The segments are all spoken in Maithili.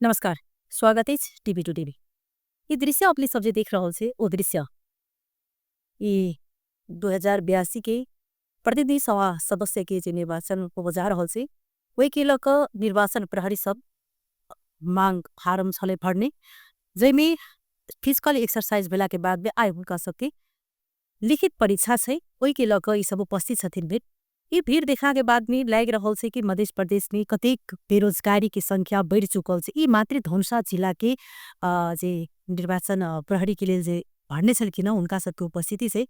नमस्कार, स्वागत अछि टीवी टू टीवी। ई दृश्य अपने सब जे देख रहल छै ओ दृश्य ई 2082 के प्रतिनिधि सभा सदस्य के जे निर्वाचन होबऽ जा रहल छै ओहि के लऽ कऽ निर्वाचन प्रहरी सब मांग फारम छलै भरने, जाहिमे फिजिकल एक्सरसाइज भेला के बाद में आइ हुनका सबके लिखित परीक्षा छै, ओहि के लऽ कऽ ई सब उपस्थित छथिन भेल। ई भीड़ देखला के बाद में लागि रहल छै कि मध्य प्रदेश में कतेक बेरोजगारी के संख्या बढ़ि चुकल छै। ई मात्र धनुषा जिला के जे निर्वाचन प्रहरी के लेल जे भरने छलखिन हँ हुनका सबके उपस्थिति छै।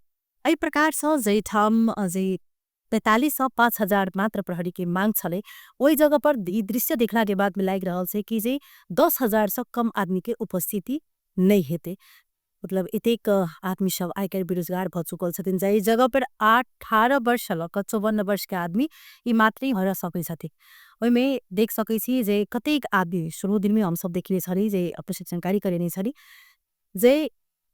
एहि प्रकार सँ जाहिठाम जे 45 सँ 5000 मात्र प्रहरी के मांग छलै ओहि जगह पर ई दृश्य देखला के बाद में लागि रहल छै कि जे 10,000 सँ कम आदमी के उपस्थिति नहि हेतै। मतलब एतेक आदमी सब आइ काल्हि बेरोजगार भऽ चुकल छथिन। जाहि जगह पर 18 वर्ष लऽ कऽ 54 वर्ष के आदमी ई मात्र भर सकै छथिन। ओहिमे देख सकै छी जे कतेक आदमी शुरू दिन में हमसब देखने छली जे प्रशिक्षण कार्य करेने छली जे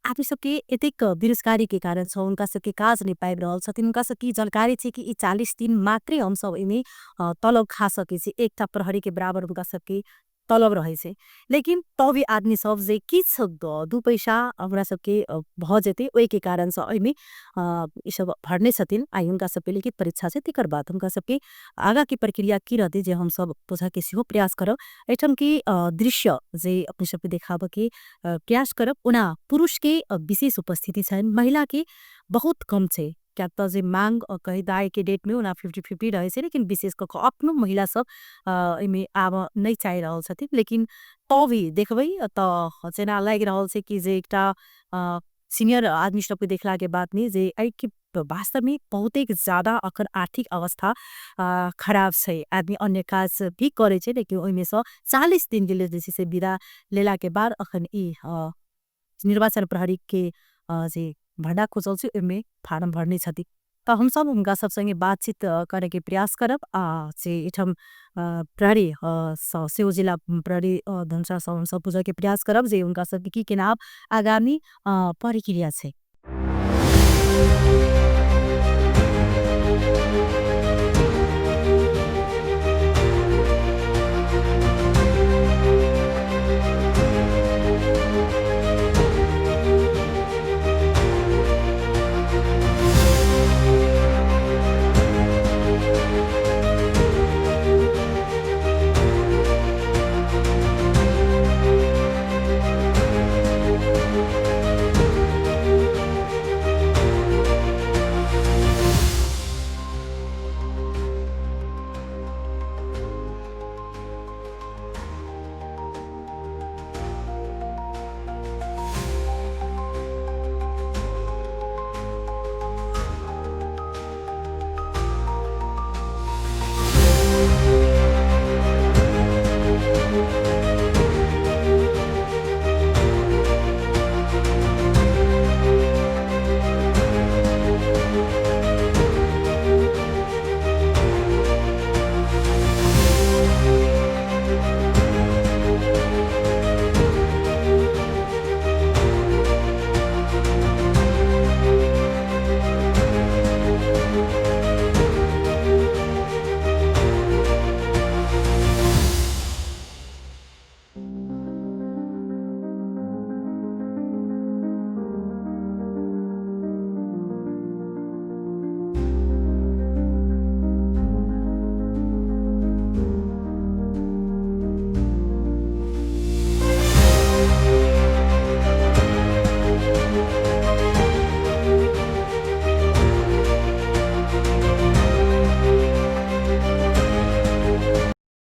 आदमी सबके एतेक बेरोजगारी के कारण छ उनका सबके काज नहीं पाबि रहल छथिन। उनका सबके जानकारी छै कि ई 40 दिन मात्रै हमसब एहिमे तलब खा सकै छी, एकटा प्रहरी के बराबर उनका सबके तलब रहै छै। लेकिन तब भी आदमी सब जे किछु 2 पैसा हमरा सबके भऽ जेतै ओहि के कारण से एहिमे ई सब भरने छथिन। आइ हुनका सबके लिखित परीक्षा छै, तेकर बाद हुनका सबके आगा के प्रक्रिया की रहतै जे हमसब बुझऽ के सेहो प्रयास करब। एहिठाम के दृश्य जे अपने सबके देखाबऽ के प्रयास करब। ओना पुरुष के विशेष उपस्थिति छनि, महिला के बहुत कम छै, कियाक तऽ जे मांग कही दाय के डेट में ओना 50-50 रहै छै, लेकिन विशेष कऽ कऽ अपनो महिला सब एहिमे आबऽ नहि चाहि रहल छथिन। लेकिन तो भी देखबै तऽ जेना लागि रहल छै कि जे एकटा सीनियर आदमी सबके देखला के बाद में जे एहिके वास्तव में बहुतेक ज्यादा अखन आर्थिक अवस्था खराब छै। आदमी अन्य काज भी करै छै लेकिन ओहिमे सँ 40 दिन के लेल जे छै से विदा लेला के बाद अखन ई निर्वाचन प्रहरी के जे भर्ना खुजल छै ओहिमे फारम भरने छथिन। तऽ हमसब हुनका सब संगे बातचीत करे के प्रयास करब आ जे एठाम प्रहरी सेहो जिला प्रहरी धनुषा सँ हमसब बुझऽ के प्रयास करब जे हुनका सबके की केना आगामी प्रक्रिया छै।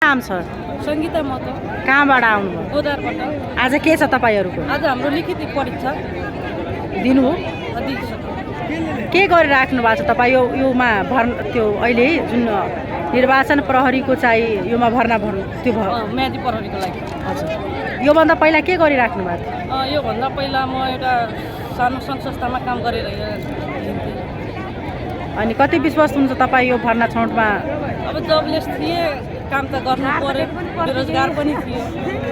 नाम छ? संगीता महतो। कहाँबाट आउनुभयो? गोदारबाट। आज के छ तपाईँहरूको? आज हाम्रो लिखित परीक्षा दिनु हो? दिइसक्यो। के गरिराख्नु भएको छ तपाईँ योमा भर् त्यो अहिले जुन निर्वाचन प्रहरीको चाहिँ योमा भर्ना भर्नु त्यो भयो? म्यादी प्रहरीको लागि। हजुर, योभन्दा पहिला के गरिराख्नु भएको थियो? योभन्दा पहिला म एउटा सानो सङ्घ संस्थामा काम गरेर हिँड्थेँ। अनि कति विश्वास हुन्छ तपाईँ यो भर्ना छनौटमा? अब जबलेस थिएँ, काम त गर्नु पर्यो, बेरोजगार पनि थियो।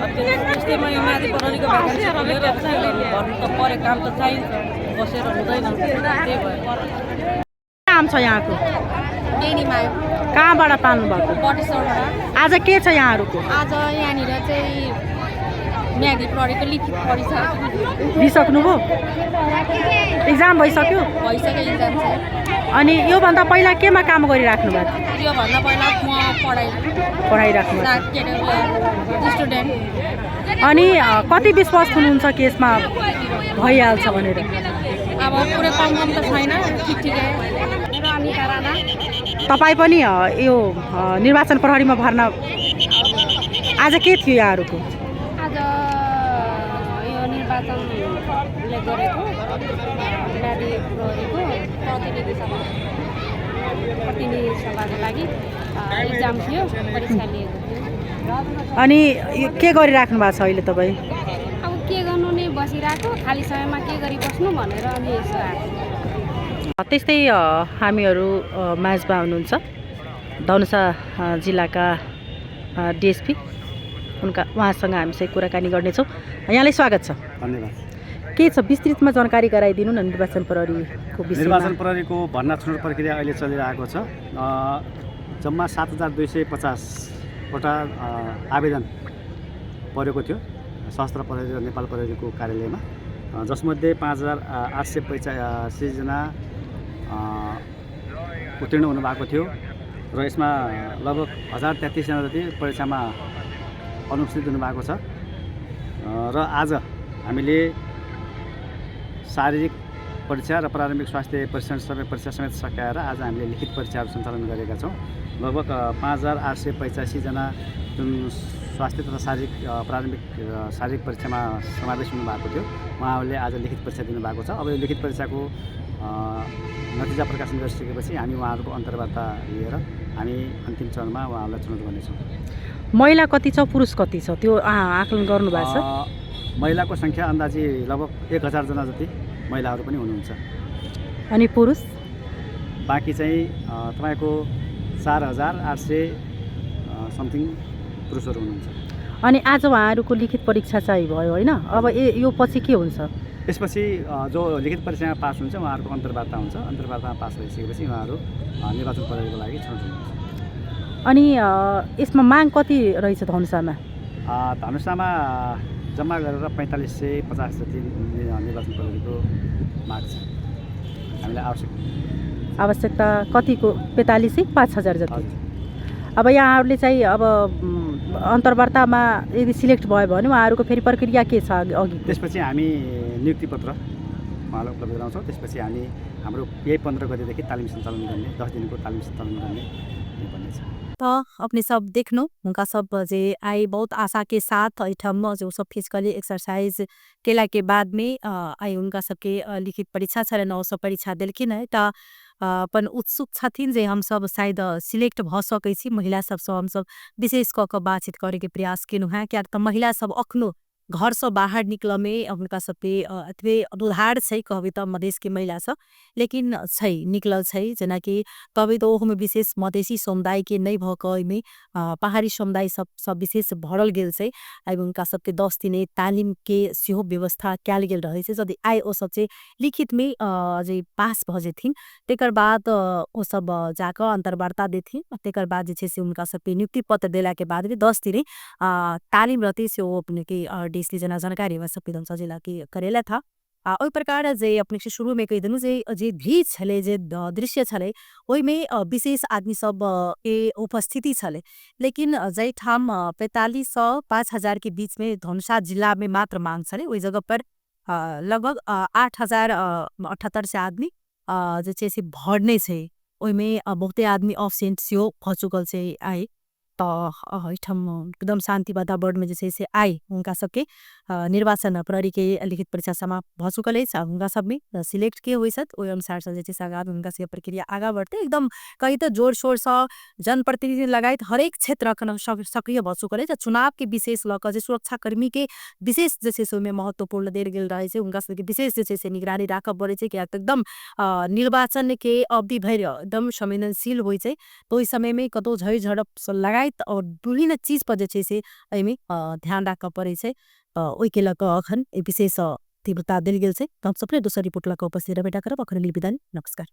अब त्यस्तैमा यो म्यादी प्रहरीको भ्याकेन्सी खुलेर भर्नु त पर्यो, काम त चाहिन्छ, बसेर हुँदैन, त्यही भएर। नाम छ यहाँको? डेनीमायो। कहाँबाट पाल्नु भएको? बटेश्वरबाट। आज के छ यहाँहरूको? आज यहाँनिर चाहिँ म्याग्दी प्रहरीको लिखित परीक्षा। दिइसक्नुभयो? इक्जाम भइसक्यो? भइसक्यो इक्जाम चाहिँ। अनि योभन्दा पहिला केमा काम गरिराख्नु भएको थियो? योभन्दा पहिला म पढाइ पढाइराख्नु भएको के अरे, स्टुडेन्ट। थियो। अनि कति विश्वास हुनुहुन्छ कि यसमा भइहाल्छ भनेर? अब पुरै कम कम त छैन, ठिक ठिकै। अनिता राणा। तपाईँ पनि यो निर्वाचन प्रहरीमा भर्ना, आज के थियो यहाँहरूको? आज यो निर्वाचनले गरेको म्यादी प्रहरीको प्रतिनिधि सभाको लागि इक्जाम थियो, परीक्षा लिएको थियो। अनि यो के गरिराख्नु भएको छ अहिले तपाईँ? अब के गर्नु नि, बसिरहेको, खाली समयमा के गरी बस्नु भनेर अनि यसो आएको। त्यस्तै हामीहरू माझमा हुनुहुन्छ धनुषा जिल्लाका डिएसपी, उनका उहाँसँग हामी चाहिँ कुराकानी गर्नेछौँ। यहाँलाई स्वागत छ। धन्यवाद। के छ, विस्तृतमा जानकारी गराइदिनु न निर्वाचन प्रहरीको विषयमा। निर्वाचन प्रहरीको भर्ना छनौट प्रक्रिया अहिले चलिरहेको छ। जम्मा 7250वटा आवेदन परेको थियो सशस्त्र प्रहरी र नेपाल प्रहरीको कार्यालयमा, जसमध्ये 5885जना उत्तीर्ण हुनुभएको थियो र यसमा लगभग 1033जना जति परीक्षामा अनुपस्थित हुनुभएको छ। र आज हामीले शारीरिक परीक्षा र प्रारम्भिक स्वास्थ्य परीक्षण सबै परीक्षा समेत सकाएर आज हामीले लिखित परीक्षाहरू सञ्चालन गरेका छौँ। लगभग 5885जना जुन स्वास्थ्य तथा शारीरिक प्रारम्भिक शारीरिक परीक्षामा समावेश हुनुभएको थियो, उहाँहरूले आज लिखित परीक्षा दिनुभएको छ। अब यो लिखित परीक्षाको नतिजा प्रकाशन गरिसकेपछि हामी उहाँहरूको अन्तर्वार्ता लिएर हामी अन्तिम चरणमा उहाँहरूलाई छनौट गर्नेछौँ। महिला कति छ, पुरुष कति छ, त्यो आकलन गर्नुभएको छ? महिलाको सङ्ख्या अन्दाजी लगभग 1000जना जति महिलाहरू पनि हुनुहुन्छ। अनि पुरुष? बाँकी चाहिँ तपाईँको 4800 समथिङ पुरुषहरू हुनुहुन्छ। अनि आज उहाँहरूको लिखित परीक्षा चाहिँ भयो होइन, अब यो पछि के हुन्छ? त्यसपछि जो लिखित परीक्षामा पास हुन्छ उहाँहरूको अन्तर्वार्ता हुन्छ। अन्तर्वार्तामा पास भइसकेपछि उहाँहरू निर्वाचन प्रहरीको लागि छनौट हुनुहुन्छ। अनि यसमा माग कति रहेछ धनुषामा? धनुषामा जम्मा गरेर 4550 जति निर्वाचन प्रहरीको माग छ, हामीलाई आवश्यक आवश्यकता कतिको? 4500, 5000 जति? हजुर। अब यहाँहरूले चाहिँ अब अन्तर्वार्तामा यदि सिलेक्ट भयो भने उहाँहरूको फेरि प्रक्रिया के छ अघि? त्यसपछि हामी नियुक्ति पत्र उहाँलाई उपलब्ध गराउँछौँ। त्यसपछि हामी हाम्रो यही 15 गतेदेखि तालिम सञ्चालन गर्ने, 10 दिनको तालिम सञ्चालन गर्ने भन्ने छ। तऽ अपने सब देखलहुँ हुनका सब जे आइ बहुत आशाके साथ एहिठाम जे ओसब फिजिकली एक्सरसाइज केलाके बादमे आइ हुनका सबके लिखित परीक्षा छलनि, ओसब परीक्षा देलखिन हेँ। तऽ अपन उत्सुक छथिन जे हमसब शायद सिलेक्ट भऽ सकै छी। महिला सबसँ हमसब विशेष कऽ कऽ बातचीत करैके प्रयास केलहुँ हेँ, किएक तऽ महिला सब अखनो घरसँ बाहर निकलऽमे हुनका सबके एतबे दुधार छै कहबै तऽ मधेशके महिला सब, लेकिन छै, निकलल छै। जेनाकि कहबै तऽ ओहोमे विशेष मधेसी समुदायके नहि भऽ कऽ ओहिमे पहाड़ी समुदाय सब सब विशेष भरल गेल छै। एहिमे हुनका सबके 10 दिने तालिमके सेहो व्यवस्था कयल गेल रहै छै। यदि आइ ओ सब जे लिखितमे जे पास भऽ जेथिन, तकर बाद ओ सब जाकऽ अन्तर्वार्ता देथिन, तकर बाद जे छै से हुनका सबके नियुक्ति पत्र देलाके बाद भी 10 दिने तालिम रहतै, से ओ अपनेके डीएसपी जेना जानकारी हमरा सबके एकदम सजेलाके करेलथि हँ। आ ओहि प्रकार जे अपने से शुरूमे कहि देलहुँ जे जे भीड़ छलै, जे दृश्य छलै, ओहिमे विशेष आदमी सब के उपस्थिति छलै, लेकिन जाहिठाम 4500 5000 के बीचमे धनुषा जिलामे मात्र मांग छलै, ओहि जगह पर लगभग 8078 आदमी जे छै से भरने छै। ओहिमे बहुते आदमी अब्सेंट सेहो भऽ चुकल छै आइ। तऽ एहिठाम एकदम शान्ति वातावरणमे जे छै से आइ हुनका सबके निर्वाचन प्रहरीके लिखित परीक्षा समाप्त भऽ चुकल अछि। आ हुनका सबमे सिलेक्ट के होइ छथि, ओहि अनुसारसँ जे छै से आगाँ हुनका सबके प्रक्रिया आगाँ बढ़तै। एकदम कही तऽ जोर शोरसँ जनप्रतिनिधि लगायत हरेक क्षेत्र अखन सक्रिय भऽ चुकल अछि। चुनावके विशेष लऽ कऽ जे सुरक्षाकर्मीके विशेष जे छै से ओहिमे महत्वपूर्ण देल गेल रहै छै, हुनका सबके विशेष जे छै से निगरानी राखऽ पड़ै छै, किएक तऽ एकदम निर्वाचनके अवधि भरि एकदम संवेदनशील होइ छै। तऽ ओहि समयमे कतहु झड़ी झड़प लगायत आओर विभिन्न चीजपर जे छै से एहिमे ध्यान राखऽ पड़ै छै। ओहिके लऽ कऽ अखन विशेष तीव्रता देल गेल छै। तऽ हम सब फेर दोसर रिपोर्ट लऽ कऽ उपस्थित रहबे करब। अखन लेल विदा, नमस्कार।